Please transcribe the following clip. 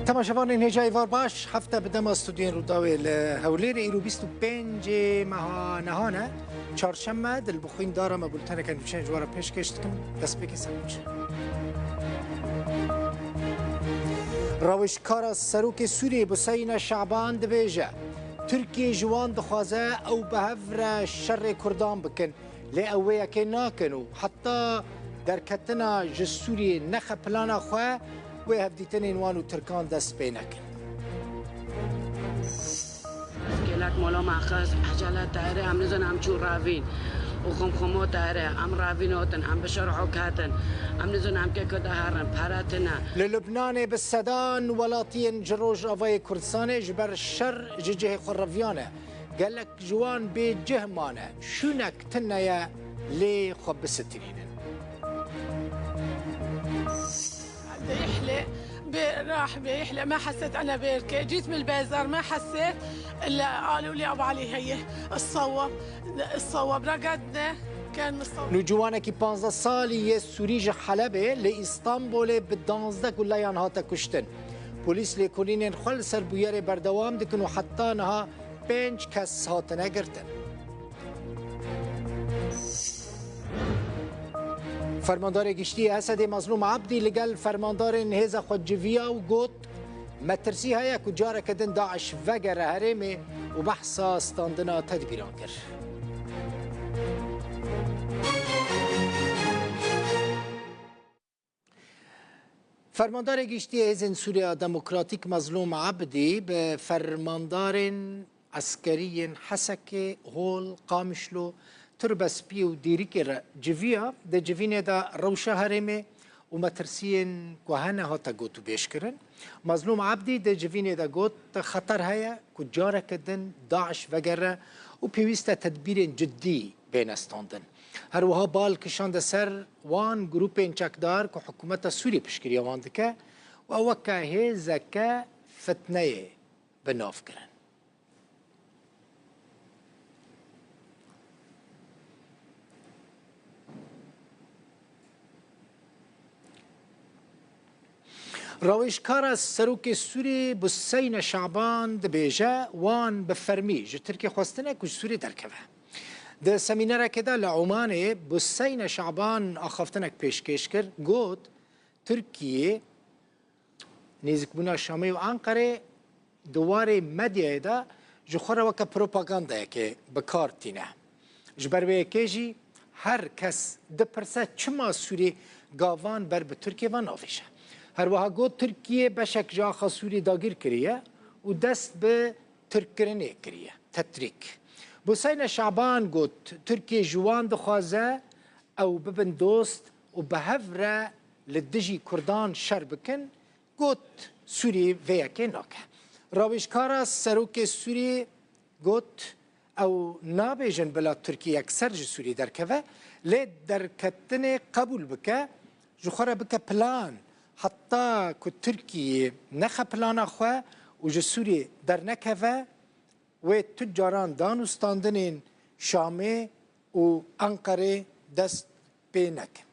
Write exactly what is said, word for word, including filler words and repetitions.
Temaşevanên hêja êvar baş, hefte bi dema stûdyoyên Rûdawê li Hewlêrê, îro bîst û pêncê meha nihan e, çarşeme, di li bixwîn dara me bulteneke nûçeyên ji we re pêşkêş dikim. Destpêkê ser nûçe. Rawêjkara serokê Sûriyê Buseyne Şaban dibêje, Tirkiye ji wan dixwaze ew bi hev re şerê Kurdan bikin. Lê ew wê yekê nakin û heta derketina ji Sûriyê nexe plana xwe, wê hevdîtinên wan û Tirkan dest pê nekin. Gelek mala me xist, ecele te ere, em nizin em çûn revîn. Û xomxoma te ere, em revîn hatin, em bi şer haketin. Em nizin em kê ku diherin, pere tine. Li Lubnanê bi sedan welatiyên ji Rojavayê Kurdistanê ji ber şer ji cihê xwe reviyane. Gelek ji wan bê cih mane, şûnek tune ye lê xwe bisitirînin. بيحلى، بي- راح بيحلى، ما حسيت أنا بيركة. جيت من البازار، ما حسيت إلا قالوا لي: "أبو علي، هي الصوب، الصوب." رقدنا، كان الصوب. Nûciwanekî panzdeh salî yê Sûrî ji Helebê li Îstanbulê bi danzdeh guleyan hate kuştin. Polîs lêkolînên xwe li ser bûyerê berdewam dikin û heta niha pênc kes hatine girtin. Fermandarê Giştî yê Hesedê Mezlûm Ebdî li gel fermandarên hêza xwe civiya û got, metirsî heye ku careke din DAIŞ vegere herêmê û behsa standina tedbîran kir. Fermandarê Giştî yê Hêzên Sûriya Demokratîk Mezlûm Ebdî bi fermandarên eskerî yên Hesekê, Hol, Qamişlo, Turbespî û Dîrikê re civiya. Di civînê de rewşa herêmê û metirsiyên ku hene hate gotûbêjkirin. Mezlûm Ebdî di civînê de got, xeter heye ku careke din DAIŞ vegere û pêwîst e tedbîrên cidî bêne standin. Her wiha bal kişande ser wan grûpên çekdar ku hikûmeta Sûriyê piştgiriya wan dike û ew weke hêzeke fitneyê bi nav kirin. Rawêjkara serokê Sûrî Buseyne Şaban dibêje, wan bi fermî ji Tirkiyê xwestine ku ji Sûrî derkeve. Di semînerekê de li Omanê Buseyne Şaban axaftinek pêşkêş kir, got, Tirkiyê nêzîkbûna Şamê û Enqerê di warê medyayê de ji xwe re weke propagandayekê bi kar tîne. Ji ber vê yekê jî her kes dipirse çima Sûrî gavan ber bi Tirkiyê ve navêje. Her wiha got, Tirkiyê beşek ji axa Sûrî dagîr kiriye û dest bi tirkkirinê kiriye. Tetrîk. Buseyne Şaban got, Tirkiyê ji wan dixwaze ew bibin dost û bi hev re li dijî Kurdan şer bikin, got, Sûrî vê yekê nake. Rawêjkara serokê Sûrî got, ew nabêjin bila Tirkî yekser ji Sûrî derkeve, lê derketinê qebûl bike, ji xwe re bike plan, heta ku Tirkiyê nexe plana xwe û ji Sûrî dernekeve, wê tu caran dan û standinên Şamê û Enqerê dest pê neke.